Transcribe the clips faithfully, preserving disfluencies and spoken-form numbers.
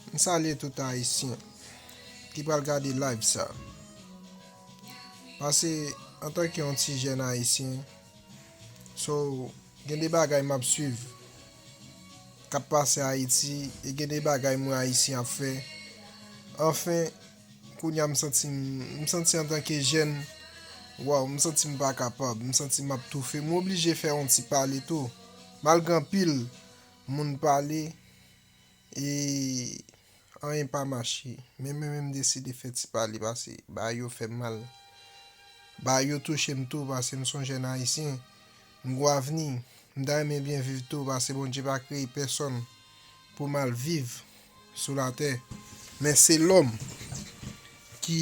M salye tout Ayisyen ki pral gade live sa. Paske, antanke yon ti jèn Ayisyen, so, gen de bagay m ap swiv k ap pase Ayiti, e gen de bagay mwen Ayisyen ap fè. Anfen, kounye a m santi m, m santi antanke jèn, waw, m santi m pa kapab, m santi m ap toufe. M oblije fè yon ti pale tou. Malgre anpil moun pale, e anyen pa mache. Men mwen menm m deside fè ti pale paske bagay yo fè m mal. Bagay yo touche m tou paske m se yon jèn Ayisyen. M gwo avni. M ta renmen byen viv tou paske Bondye pa kreye pèsonn pou mal viv sou latè. Men se lòm ki,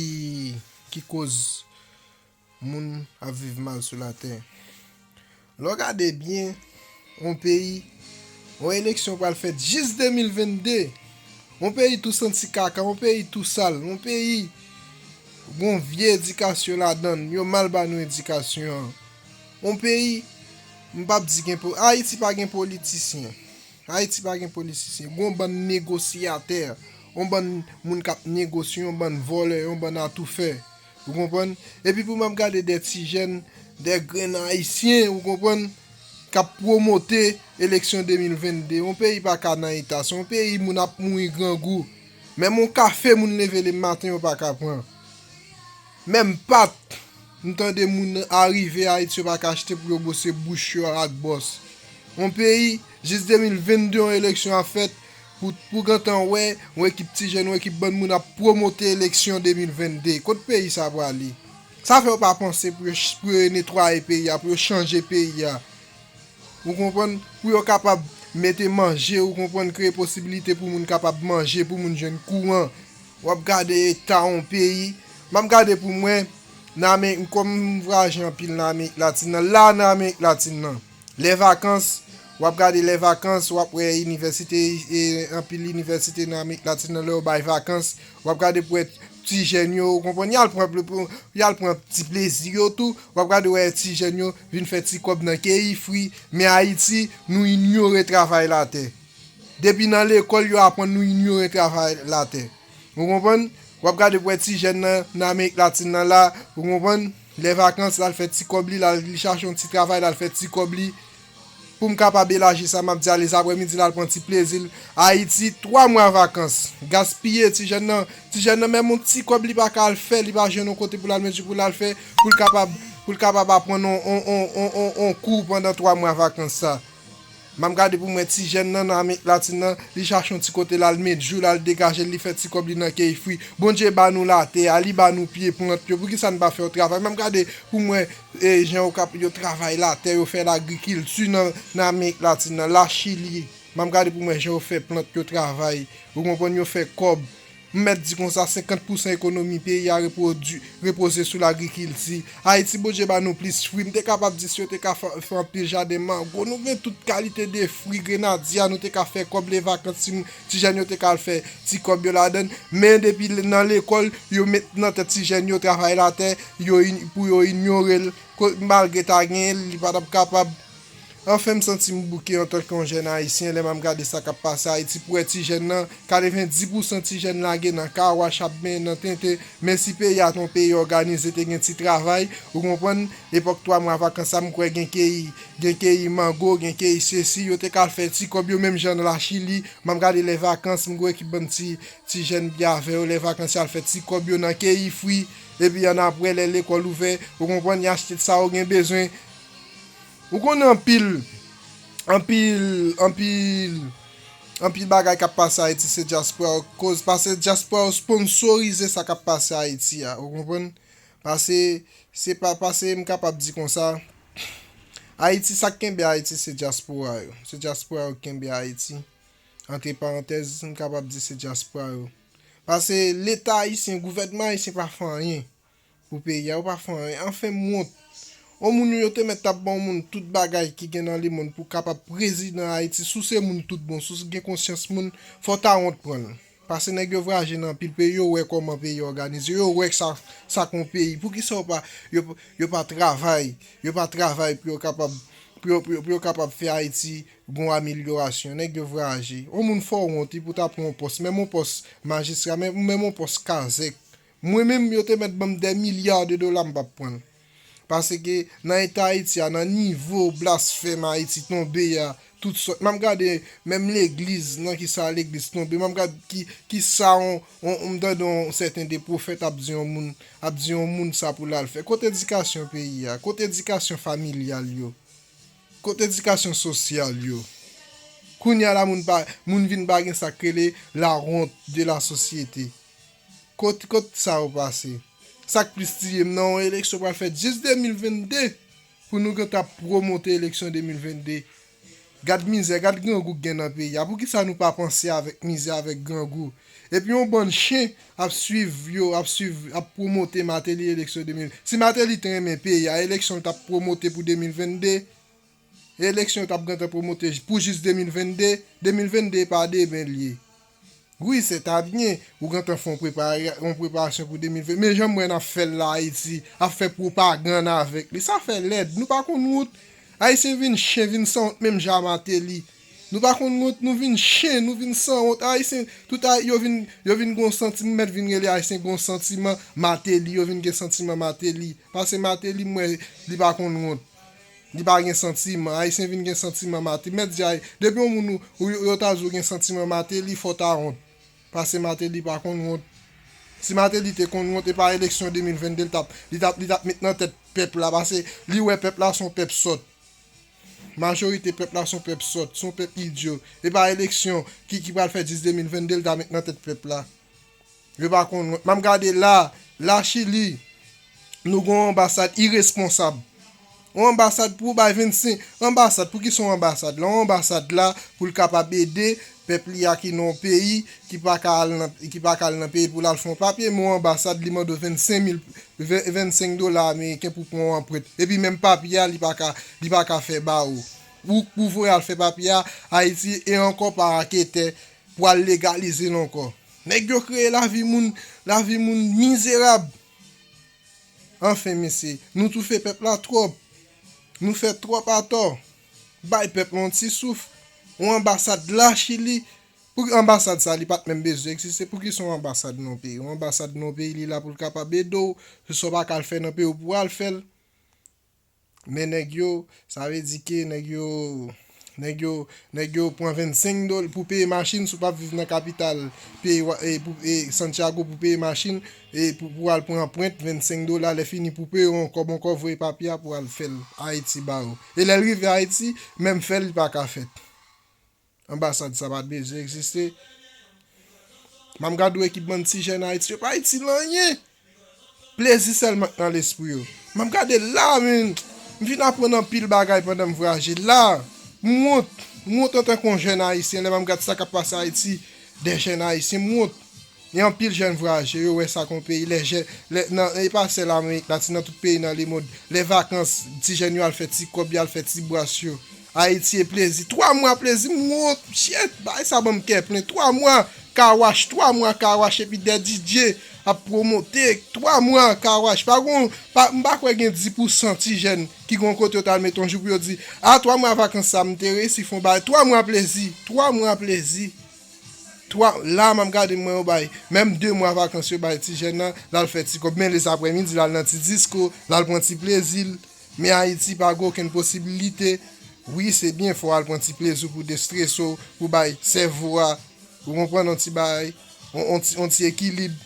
ki koz moun ap viv mal sou latè. Lè w gade byen, yon peyi, yon eleksyon pral fèt jis de mil vennde. Yon peyi tou santi kaka, yon peyi tou sal, yon peyi gon vye edikasyon ladan l, yo mal ba nou edikasyon an. Yon peyi, m p ap di gen po-, Ayiti pa gen politisyen. Ayiti pa gen politisyen. Gon bann negosyatè, yon bann moun k ap negosye, yon bann vòlè, yon bann atoufè. Ou konprann? Epi pou m ap gade de ti jèn, de grenn Ayisyen, ou konprann, k ap pwomote eleksyon de mil vennde. Yon peyi pa ka nan eta sa. Yon peyi moun ap mouri grangou. Menm yon kafe moun leve le maten yo pa ka pran. Menm pat, m tande moun arive Ayiti yo pa ka achte pou yo bwose bouch yo ak bwòs. Yon peyi, jis de mil vennde yon eleksyon ap fèt, pou, pou gentan wè, yon ekip ti jèn, yon ekip bann moun ap pwomote eleksyon de mil vennde. Kot peyi sa prale? Sa fè yo pa panse pou yo ch-, pou yo netwaye peyi a, pou yo chanje peyi a. Ou konprann? Pou yo kapab mete manje, ou konprann, kreye posibilite pou moun kapab manje, pou moun jwenn kouran. W ap gade eta yon peyi. M ap gade pou mwen, nan Amerik, kòm m vwayaje anpil nan Amerik Latin nan, la nan Amerik Latin nan, lè vakans, w ap gade lè vakans, w ap wè inivèsite, e, anpil inivèsite nan Amerik Latin nan, lè yo bay vakans, w ap gade pou wè ti jèn yo, ou konprann, y al pran, y al pran ti plezi yo tou, w ap gade wè ti jèn yo vin fè ti kòb nan keyi fwi, men Ayiti, nou inyore travay latè. Depi nan lekòl, yo aprann nou inyore travay latè. Ou konprann? W ap gade pou wè ti jèn nan, nan Amerik Latin nan la, ou konprann? Lè vakans, l al fè ti kòb li, l al, li chache yon ti travay, l al fè ti kòb li. Pou m kapab elaji sa m ap di a, lèzaprèmidi, l al pran ti plezi l. Ayiti, twa mwa vakans. Gaspiye ti jèn nan. Ti jèn nan, menm yon ti kòb li pa ka al fè, li pa jwenn yon kote pou l al met jou pou l al fè, pou l kapab, pou l kapab aprann on, on, on, on, on, on kou pandan twa mwa vakans sa. M ap gade pou mwen ti jèn nan nan Amerik Latin nan, li chache yon ti kote l al met jou, l al degaje l, li fè ti kòb li nan keyi fwi. Bondye ba nou latè a, li ba nou pye plant yo. Poukisa n pa fè yon travay? M ap gade pou mwen, e, jan yo kap-, yo travay latè, yo fè lagrikilti nan, nan Amerik Latin nan, Lachili. M ap gade pou mwen jan yo fè plant yo travay. Ou konprann, yo fè kòb. M mèt di konsa, senkant pousan ekonomi peyi a repwodui-, repoze sou lagrikilti. Ayiti, Bondye ba nou plis fwi. M te kapab di si yo te ka fè, fè anpil jaden mango. Nou gen tout kalite de fwi, grenadya, nou te ka fè kòb lè vakans, ti, ti jèn yo te ka al fè ti kòb yo ladan l. Men depi l-, nan lekòl, yo met nan tèt ti jèn yo travay latè, yo in-, pou yo inyore l. Ko-, malgre ta genyen l, li pa t ap kapab. Anfen, m santi m bouke antanke yon jèn ayisyen lè m ap gade sa k ap pase Ayiti. Pou wè ti jèn nan, katrevenndis pousan ti jèn lage nan kawach, ap benyen nan tenten. Men si peyi a te yon peyi òganize, te gen ti travay, ou konprann, epòk twa mwa vakans sa, m kwè gen keyi, gen keyi mango, gen keyi sesi, yo te ka al fè ti kòb yo menm jan nan Lachili. M ap gade lè vakans, m gen ekip bann ti, ti jèn byen avè yo, lè vakans y al fè ti kòb yo nan keyi fwi, epi annapre, lè lekòl ouvè, ou konprann, y achte sa yo gen bezwen. Ou konnen anpil, anpil, anpil, anpil bagay k ap pase Ayiti, se dyaspora yo k koz, paske dyaspora yo sponsorize sa k ap pase Ayiti a, ou konprann? Paske, se pa, paske m kapab di konsa, Ayiti, sa k kenbe Ayiti, se dyaspora yo. Se dyaspora yo k kenbe Ayiti. Antre parantèz, m kapab di se dyaspora yo. Paske Leta ayisyen, gouvènman ayisyen pa fè anyen pou peyi a, yo pa fè anyen. Anfen, m wont. On moun yo te mèt t ap ban on moun tout bagay ki gen nan lemonn pou kapab prezidan Ayiti. Si w se moun tout bon, si w gen konsyans moun, fò w ta wont pran l. Paske nèg yo vwayaje nan anpil peyi, yo wè kòman peyi òganize, yo wè sa, sa k on peyi. Poukisa yo pa, yo, yo pa travay, yo pa travay pou yo kapab, pou yo, pou yo, pou yo kapab fè Ayiti gon amelyorasyon, nèg yo vwayaje. Yon moun fè w wont, wi, pou ta pran yon pòs, menm yon pòs majistra, menm, menm yon pòs kazèk. Mwen menm, yo te mèt ban m dè milya de dola, m p ap pran l. Paske nan eta Ayiti a, nan nivo blasfèm Ayiti tonbe a, tout sòt. M ap gade menm legliz, nan kisa legliz tonbe. M ap gade ki, kisa on, on, on, m tande yon sèten de pwofèt ap di yon moun, ap di yon moun sa pou l al fè. Kote edikasyon peyi a? Kote edikasyon familyal yo? Kote edikasyon sosyal yo? Kounye a la, moun pa, moun vin pa gen sa k rele la honte de la société. Kot, kot sa yo pase? Sa k plis tiye m nan yon eleksyon pral fèt jis de mil vennde pou nou gentan ap pwomote eleksyon de mil vennde. Gad mizè, gad grangou k gen nan peyi a. Poukisa nou pa panse avèk mizè, avèk grangou? Epi yon bann chen ap swiv yo, ap swiv, ap pwomote Martelly eleksyon de mil. Si Martelly te renmen peyi a, eleksyon l t ap pwomote pou de mil vennde. Eleksyon yo t ap gentan pwomote pou jis de mil vennde. De mil vennde pa demen l ye. Wi, se ta byen, ou gentan fè yon prepara-, yon preparasyon pou de mil ven. Men jan m wè n ap fè l la, Ayiti, ap fè pwopagann avèk li. Sa fè lèd. Nou pa konn wont. Ayisyen vin chen, vin sanwont menm jan a Martelly. Nou pa konn wont, nou vin chen, nou vin sanwont. Ayisyen, tout a, yo vin, yo vin gon santiman, mèt vin rele Ayisyen gon santiman Martelly, yo vin gen santiman Martelly. Paske Martelly, m wè, li pa konn wont. Li pa gen santiman. Ayisyen vin gen santiman Martelly. Mèt di, ay, depi yon moun ou, ou, yo ta di w gen santiman Martelly, fò w ta wont. Paske Martelly pa konn wont. Si Martelly te konn wont, e pa eleksyon de mil vennde, li t ap, li t ap, li t ap met nan tèt pèp la. Paske li wè pèp la se yon pèp sòt. Majorite pèp la se yon pèp sòt, se yon pèp idyo. E pa eleksyon ki, ki pral fèt jis de mil vennde, li ta met nan tèt pèp la. Yo pa konn wont. M ap gade la, la Chili, nou gon yon anbasad iresponsab. Yon anbasad pou w bay vennsenk, anbasad, pou ki se yon anbasad la? Yon anbasad la pou l kapab ede pèp li a ki nan yon peyi, ki pa ka al nan, ki pa ka al nan peyi pou l al fè yon papye, men yon anbasad li mande w vennsenk mil, ven-, vennsenk dola ameriken pou pran yon anprent. Epi menm papye a, li pa ka, li pa ka fè ba ou. Ou, ou voye al fè papye a Ayiti e ankò pa anketè pou al legalize l ankò. Nèg yo kreye lavi moun, lavi moun mizerab. Anfen, mesye, nou toufe pèp la twòp. Nou fè twòp atò. Bay pèp la yon ti souf. Yon anbasad la Chili. Pou anbasad sa, li pa t menm bezwen egziste. Pou ki se yon anbasad nan yon peyi? Yon anbasad nan yon peyi, li la pou l kapab ede w. Se sa w pa ka al fè nan peyi w pou w al fè l. Men nèg yo, sa vle di ke nèg yo, nèg yo, nèg yo pran vennsenk dola pou peye machin si w p ap viv nan kapital peyi w a, e, pou, e, Santiago pou peye machin, e, pou, pou al pran anprent, vennsenk dola, lè fini pou peye yon kòb, yon kòb voye papye a pou al fè l Ayiti ba yo. E lè l rive Ayiti, menm fè l, li pa ka fèt. Anbasad sa pa t bezwen egziste. M ap gade yon ekip bann ti jèn Ayiti, yo pa itil anyen. Plezi sèlman k nan lespri yo. M ap gade la, men, m vin aprann anpil bagay pandan m vwayaje la. M wont, m wont antanke yon jèn ayisyen, lè m ap gade sa k ap pase Ayiti, de jèn ayisyen, m wont. E anpil jèn vwayaje, yo wè sa kon peyi, lè jèn, lè, nan, e pa sèl Amerik Latin, nan tout peyi nan lemonn, lè vakans, ti jèn yo al fè ti kòb, y al fè ti bwas yo. Ayiti e plezi. Twa mwa plezi, m wont, shit, bagay sa ban m kè plen. Twa mwa car wash, twa mwa car wash, epi Daddy Dye ap pwomote. Twa mwa car wash. Pa gon, pa, m pa kwè gen dis pousan ti jèn ki gon kote yo t al met yon jou pou yo di, a, twa mwa vakans sa, m te reyisi fè yon bagay. Twa mwa plezi. Twa mwa plezi. Twa, la, m ap gade mwen yon bay. Menm de mwa vakans yo bay ti jèn nan, l al fè ti kòb. Men lezaprèmidi, l al nan ti disko, l al pran ti plezi l. Men Ayiti pa gen okenn posibilite. Wi, se byen, fò w al pran ti plezi w pou destrese w, pou bay sèvo a, ou konprann, yon ti bagay, yon, yon ti, yon ti ekilib.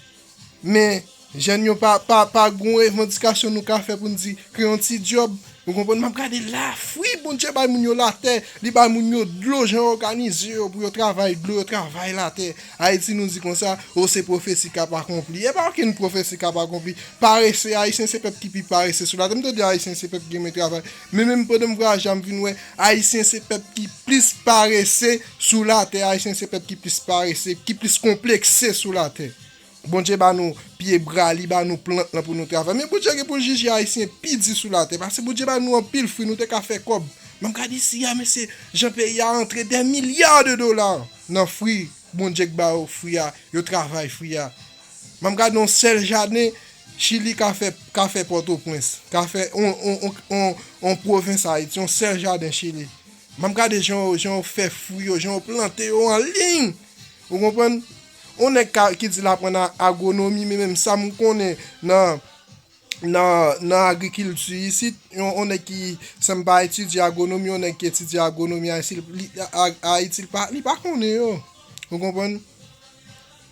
Men, jèn yo pa, pa, pa gen yon revandikasyon nou ka fè pou n di, kreye yon ti djòb. Ou konprann? M ap gade la, fwi, Bondye bay moun yo latè, li bay moun yo dlo, jan yo òganize yo pou yo travay dlo, yo travay latè. Ayiti, nou di konsa, o, se pwofesi k ap akonpli. E pa okenn pwofesi k ap akonpli. Parese, Ayisyen se pèp ki pi parese sou latè. M tande Ayisyen se pèp ki renmen travay. Men menm pandan m vwayaje a, m vin wè, Ayisyen se pèp ki plis parese sou latè. Ayisyen se pèp ki plis parese, ki plis konplekse sou latè. Bondye ba nou pye bra, li ba nou plant lan pou nou travay. Men Bondye gen pou l jije Ayisyen pi di sou latè. Paske Bondye ba nou anpil fwi, nou te ka fè kòb. Men gade isi a, mesye, jan peyi a antre dè milya de dola nan fwi. Bondye k ba yo fwi a, yo travay fwi a. Men gade yon sèl jaden, Chili ka fè, ka fè Pòtoprens, ka fè on, on, on, on, on pwovens Ayiti, yon sèl jaden Chili. M ap gade jan yo, jan yo fè fwi yo, jan yo plante yo an liy. Ou konprann? On nèg ka, ki di l aprann a- agwonomi, men menm sa m konnen nan, nan, nan agrikilti isit, yon, on nèg ki sanm pa etidye agwonomi, on nèg ki etidye agwonomi Ayiti, li, a- Ayiti, li pa, li pa konnen yo. Ou konprann?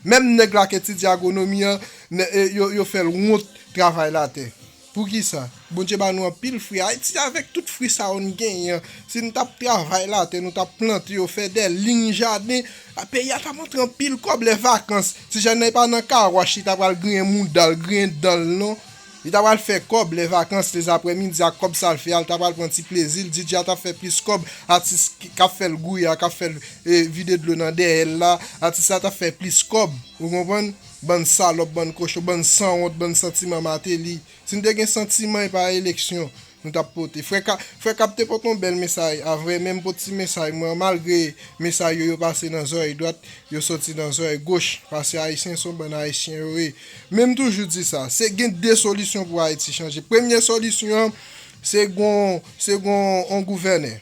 Menm nèg la k etidye agwonomi an, nè- e, yo, yo fè l wont travay latè. Poukisa? Bondye ba nou anpil fwi. Ayiti, avèk tout fwi sa yo n genyen an, si n t ap travay latè, nou t ap plante yo, fè de liy jaden, a, peyi a t ap antre anpil kòb lè vakans. Ti jèn nan pa nan kawach, li ta pral griyen mouda l, griyen dan l, non. Li ta pral fè kòb lè vakans, lezaprèmidi, ak kòb sa l fè a, li ta pral pran ti plezi l. D J a t ap fè plis kòb, atis ki, k ap fè l gouya, k ap fè l, e, vide dlo nan dèyè l la, atis la t ap fè plis kòb. Ou konprann? Bann salòp, bann kochon, bann sanwont, bann santiman Mateli. Si n te gen santiman, e pa eleksyon nou t ap pote. Frè Ka-, Frè Kap te pote yon bèl mesaj, a vrè, men m pote ti mesaj mwen an, malgre mesaj yo, yo pase nan zòrèy dwat, yo soti nan zòrèy goch, paske Ayisyen se yon bann Ayisyen yo ye. Men m toujou di sa, se gen de solisyon pou Ayiti chanje. Premye solisyon an, se gon, se gon on gouvènè.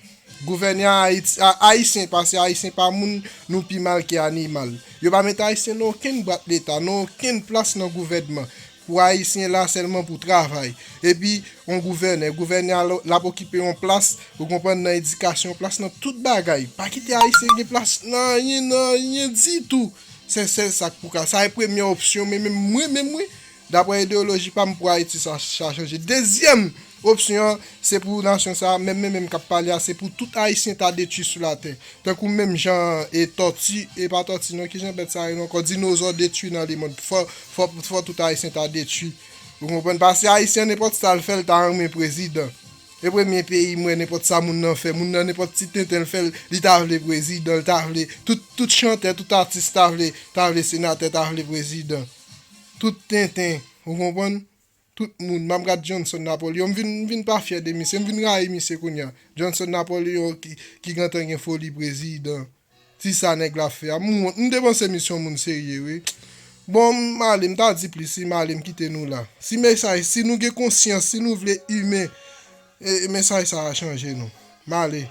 Gouvènè Ayiti, a- Ayisyen, paske Ayisyen pa moun, nou pi mal ke animal. Yo pa met Ayisyen nan okenn bwat leta, nan okenn plas nan gouvènman. Pou Ayisyen la sèlman pou travay. Epi, on gouvènè, gouvènè a l ap okipe yon plas, ou konprann, nan edikasyon, plas nan tout bagay. Pa kite Ayisyen gen plas nan anyen, nan anyen ditou. Se sèl sa k pou ka. Sa e premyè opsyon, men menm mwen, menm mwen, daprè ideyoloji pa m, pou Ayiti sa, sa chanje. Dezyèm opsyon an, se pou nasyon sa, menm, menm, menm k ap pale a, se pou tout Ayisyen ta detwi sou latè. Tankou menm jan e tòti, e pa tòti non, kijan bèt sa rele ankò, dinozò detwi nan lemonn. Fò, fò, fò tout Ayisyen ta detwi. Ou konprann? Paske Ayisyen, nenpòt sa l fè, l ta renmen prezidan. E premye peyi m wè, nenpòt sa moun nan fè, moun nan, nenpòt ti tenten l fè, li ta vle prezidan, li ta vle, tout, tout chantè, tout atis ta vle, ta vle senatè, ta vle prezidan. Tout tenten, ou konprann? Tout moun, m ap gad Johnson Napoléon, m vin, m vin pa fyè de misye, m vin rayi misye kounye a. Johnson Napoléon ki, ki gentan gen foli prezidan. Ti sa nèg la fè a, m wont, m te panse misye yon moun serye, wi. Bon, m ale, m ta di plis, si m ale, m kite nou la. Si mesaj, si nou gen konsyans, si nou vle imen, e, mesaj sa a chanje nou. M ale.